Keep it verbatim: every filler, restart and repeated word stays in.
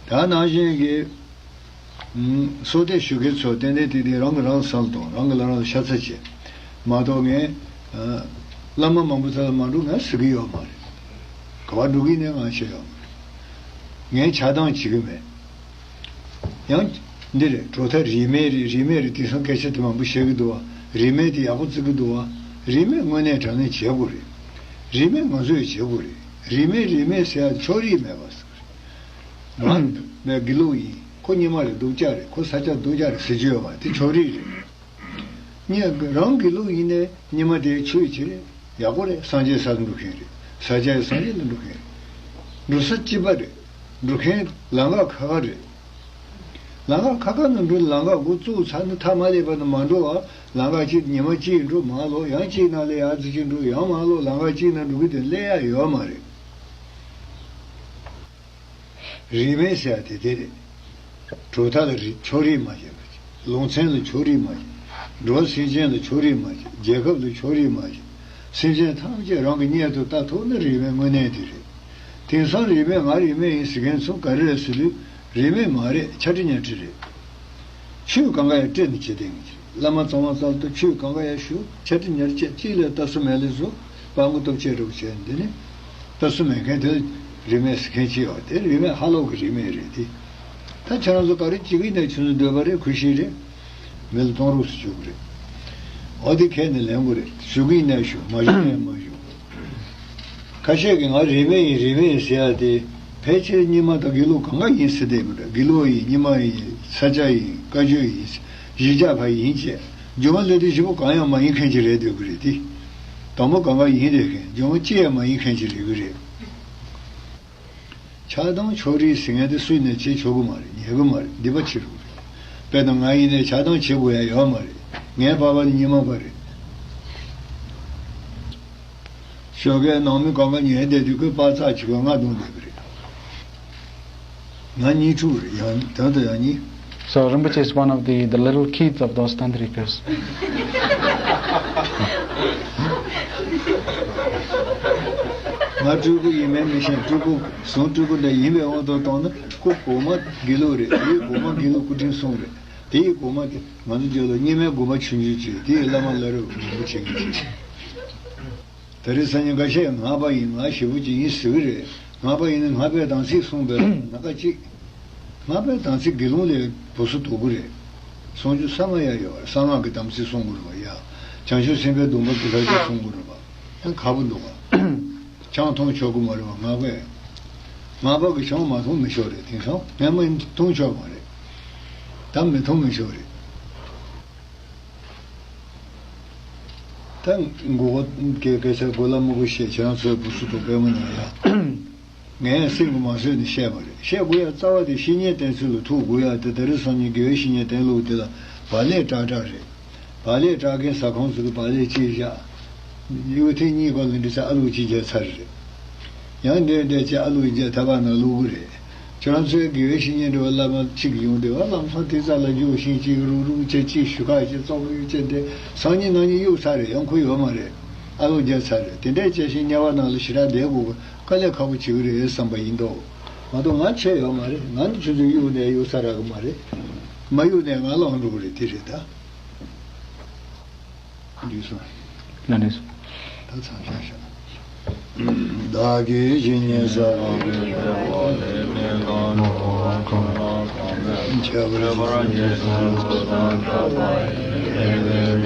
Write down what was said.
ད་ནང་བཞིན་གྱི། ཨུམ། གསོལ་འདེབས་ཞུ་མཁན་ཚོ་ཏན་ཏན་ཏིག་ཏིག་རང་གིས་རང་བསམ་བློ་གཏོང་། རང་གིས་རང་ལ་ཤ་ཚ་བྱེད། མ་གཏོགས་ངས། ཨ། བླ་མ་མང་པོ་ཚོ་ལ་མ་འགྲོ་ངས་ཟེར་གྱི་ཡོད་མ་རེད། ག་པར་འགྲོ་གི་ནས་ང་ཤེས་ཡོད་མ་རེད། ངས་ཆགས་སྡང་བྱེད་ཀྱི་མེད། ཡང་། འདི་རེད། གྲུབ་མཐའ་རིས་མེད་རེད། རིས་མེད་རེད། དེང་སང་སྐད་ཆ་དེ་མང་པོ་བཤད་ཀྱི་འདུག་བ། རིས་མེད་དེ་ཡག་པོ་བརྩི་གི་འདུག་བ། རིས་མེད་དངོས་གནས་དྲང་གནས་བྱེད་དགོས་རེད། རིས་མེད་ང་ཚོས་བྱེད་དགོས་རེད། རིས་མེད་རིས་མེད་ཟེར་ཡ་ཕྱོགས་རིས་མེད་པ་ཟེར་གི་རེད། ང་མའི་དགེ་ལུགས་ཡིན། ཁོ་རྙིང་མ་རེད། སྡུག་ཅག་རེད། ཁོ་ས་སྐྱ་སྡུག་ཅག་རེད་ཟེར་རྒྱུ་ཡོད་མ་རེད། དེ་ཕྱོགས་རིས་རེད། ངས་རང་དགེ་ལུགས་ཡིན་ནའི་རྙིང་མ་དེའི་ཆོས་བྱེད་རེད། ཡག་པོ་རེད། སངས་རྒྱས་ས་ལ་འགྲོ་མཁན་རེད། ས་སྐྱ་ཡི་སངས་རྒྱས་ལ་འགྲོ་མཁན་རེད། འགྲོ་ས་གཅིག་པ་རེད། འགྲོ་མཁན་ལམ་ཁ་ཁ་ཁ་རེད། ལམ་ཁ་ཁ་ཁ་ནས་འགྲོ། ལམ་ཁ་འགོ་བཙུགས་ཚར་ན་མཐའ་མ་སླེབས་པ་ན་མ་འགྲོ་བ། ལམ་ཁ་གཅིག་ཉི་མ་གཅིག་འགྲོ། མར་ལོག་ཡང་གཅིག་ནང་ལ་ཡར་ཙི་གཅིག་འགྲོ། ཡང་མར་ལོག་ལམ་ཁ་གཅིག་ནང་འགྲོ་གི་དེ་སླེབས་ཡ་ཡོད་མ་རེད། རིས་མེད་ཟེར་ཡ་དེ་དེ་རེད། གྲུབ་མཐའ་ལ་རིས་ཕྱོགས་རིས་མ་བྱེད་པ་བྱེད། ལུང་ཚན་ལ་ཕྱོགས་རིས་མ་བྱེད། འགྲོ་བ་སེམས་ཅན་ལ་ཕྱོགས་རིས་མ་བྱེད། རྒྱལ་ཁབ་ལ་ཕྱོགས་རིས་མ་བྱེད། སེམས་ཅན་ཐམས་ཅད་རང་གི་གཉེན་དུ་ལྟ་ཐུབ་ན་རིས་མེད་དངོས་གནས་དེ་རེད། དེང་སང་རིས་མེད་ང་རིས་མེད་ཡིན་ཟེར་མཁན་ཚོ་ག་རེ་རེད་ཟེར་དུས། རིས་མེད་མ་རེད། ཆ་ཁྲི་ཉ་ཁྲི་རེད། ཆོས་གང་ག་ཡང་སྤྲད་ནས་བྱེད་བསྡད་མཁན་ཅིག་བླ་མ་ཚང་མ་ཚར་དུས་ཆོས་གང་ག་ཡང་ཞུ། ཆ་ཁྲི་ཉ་ཁྲི་བྱས། གཅིག་ལ་ལྟ་ས་མེད་ལེ་བཟོ། སྤྲང་པོ་སྟོབས་ཆེ་རུ་བྱས། འདི་ནི་ལྟ་ས་མེད་མཁན་དེ་རིས་མེད་ཟེར་མཁན་ཅིག་ཡོད། དེ་རིས་མེད་ཧ་ལོག་གི་རིས་མེད་རེད་དེ། ད་ཁྱེད་རང་ཚོ་ག་རེ་བྱེད་ཀྱི་ཡིན་ནའི་ཁྱེད་ཚོ་འདོད་པ་རེད། གུས་ཤིག་རེད། མི་ལ་གཏོང་རོགས་སུ་བཅུག་གི་རེད། འོ་དེ་ཁས་ནས་ལེན་དགོས་རེད། ཞུ་གི་ཡིན་ནའི་ཞུ། མ་ཞུ་ནའི་མ་ཞུ། ཁ་ཤས་ཀྱིས་ང་རིས་མེད་ཡིན་རིས་མེད་ཡིན་ཟེར་ཡ་དེ། ཕལ་ཆེར་རྙིང་མ་དང་དགེ་ལུགས་གང་ག་ཡིན་ཟེར་བསྡད་ཀྱི་འདུག་དགེ་ལུགས་ཡིན། རྙིང་མ་ཡིན། ས་སྐྱ་ཡིན། བཀའ་བརྒྱུད་ཡིན། གཞིས་ཆགས་པ་ཡིན་བྱས། སྒྱུ་མ་ལས་དེ་བཞི་པོ་གང་ཡང་མ་ཡིན་མཁན་ཅིག་རེད་སྡོད་ཀྱི་རེད་དེ། དང་པོ་གང་ག་ཡིན་བསྡད་མཁན། སྒྱུ་མ་ཅི་ཡང་མ་ཡིན་མཁན་ཅིག་རེད་ཀྱི་རེད། ཆགས་སྡང་ཕྱོགས་རིས་ཟེར་མཁན་དེ་སུས་ནས་བྱེད་ཆོག་གི་མ་རེད། ཉན་གི་མ་རེད། སྡིག་པ་ཆེ་རུ་རེད། དཔེར་ན་ང་ཡིན་ནའི་ཆགས་སྡང་བྱེད་དགོས་ཡ་ཡོད་མ་རེད། ངའི་པ་ཕ་ནི་རྙིང་མ་པ་རེད། ཞོགས་ཀའི་ནང་མི་གང་ག་ཉལ་བསྡད་དུས་ཁོས་པ་ཚག་ཅིག་གིས་ང་བརྡུངས་བསྡད་པ་རེད། ང་གཉིས་ཕྲུག་རེད། ཡང་དོན་དུ་ཡང་གཉིས། So Rinpoche is one of the, the little kids of those tantrikas. ང་སྤྲུལ་སྐུ་ཡིན་མིན་མི་ཤེས། སྤྲུལ་སྐུ་བཟུང་། སྤྲུལ་སྐུ་འདྲ་ཡིན་པའི་དབང་དུ་བཏང་ན། སྐུ་གོང་མ་དགེ་ལུགས་རེད། དེའི་གོང་མ་དགེ་ལུགས་སྐུ་ཕྲེང་གསུམ་རེད། དེའི་གོང་མ་དེ་ང་ཚོ་རྒྱབ་ལ་རྙིང་མའི་དགོན་པ་ཆུང་ཆུང་ཅིག་དེའི་བླ་མ་བླ་རབས་མང་པོ་བྱེད་མཁན་ཅིག་ད་རེས་སང་ཉིན་འགའ་ཤས་ང་པ་ཡིན། ང་ཞེ་པོ་ཅིག་ཡིན་ཟེར་གི་རེད། ང་པ་ཡིན་ན་ང་པའི་དམ་ཚིག་སྲུང་བའི་སྣ་ཁ་གཅིག་ང་པའི་དམ་ཚིག་དགེ་སློང་ལས་བུ་སུ་དོག་གི་རེད། སྲུང་རྒྱུ་ས་མ་ཡ་ཡོད་རེད། གསང་སྔགས་ཀྱི་དམ་ཚིག་སྲུང་དགོས་རེད་པ་ཡ། བྱང་ཆུབ་སེམས་དཔའི་སྡོམ་པ་དེ་ལྟར་ཅིག་སྲུང་དགོས་རེད་པ། ཡང་ཁག་པོ་འདུག་ག་ཆང་འཐུང་ཆོག་གི་མ་རེད་པ། ང་པས། ང་པ་གི་ཆང་མ་འཐུང་མི་ཆོག་རེད། དེང་སང་ངས་མ་འཐུང་ཆོག་མ་རེད། ད་མི་འཐུང་མི་ཆོག་རེད། ད་མགོ་སྐེ་སྐེ་ཚེ་མགོ་ལ་མི་དགོས་བཤད། ཁྱེད་རང་ཚོའི་བུ་སུ་དང་པད་མ་ན་ཡ། ངས་སེམས་ཀྱི་མ་བཟོད་ནས་བཤད་པ་རེད། བཤད་དགོས་ཡ་རྩ་བ་དེ་བཤེས་གཉེན་བསྟེན་ཚུལ་ལ་ཐུག་དགོས་ཡ་དེ། ད་རེས་སང་ཉིན་དགེ་བའི་བཤེས་གཉེན་བསྟེན་ལུགས་དེ་ལ་བག་ལེབ་ཀྲག་ཀྲག་རེད། བག་ལེབ་ཀྲག་མཁན་ཟ་ཁང་ཚོ་གི་བག་ལེབ་གཅིག་བཞག་གཡུ་ཐེངས་གཉིས་སྐོར་ལ་འདྲི་ཚེ་ཨ་ལུ་གཅིག་བརྒྱབ་ཚར་རེད། ཡང་འདྲེ་འདྲེ་ཅེ་ཨ་ལུ་བརྒྱ་ཐ་བ་ནང་བླུག་གི་རེད། ཁྱོད་རང་ཚོའི་དགེ་བའི་བཤེས་གཉེན་འདྲ་བ་བླ་མ་གཅིག་ཡོང་དུས་བ་ལམ་སང་དེ་རྩ་ལ་རྒྱུག་ཤིང་གཅིག་རུག་རུག་ཅེ་གཅིག་ཞུ་ཁ་ཅེ་ཙོག་གཡུག་ཅེ་འདྲེ་སང་ཉིན་གནངས་ཉིན་གཡུག་ཚར་རེད། ཡང་ཁོ་ཡོད་མ་རེད། ཨ་ལུ་བརྒྱ་ཚར་རེད། དེ་འདྲའི་ཅེ་ཤིང་དམྱལ་བ་ནང་ལ་ཞེ་དྲག་བསྡད་དགོས་དཀའ་ལས་ཁག་པོ་བྱེད་གི་རེད་བསམ་པ་ཡིན་མདོག་མ་གཏོགས་ང་ཆད་ཡོད་མ་རེད། ང་ནི་ཁྱོད་ཚོས་གཡུག་ནས་གཡུག་ཚར་རག་གི་མ་རེད། མ་གཡུག་ནས་ང་ལོག་འགྲོ་གི་རེད། དེ་རེད་ད། འདུས་སོང་། ལ་འདུས་སོང་། ད་མཚམས་བཞག་བཞག་བདག་གིས་ཇི་སྙེད་བསགས་པའི་ཁྱད་པར་ཅན།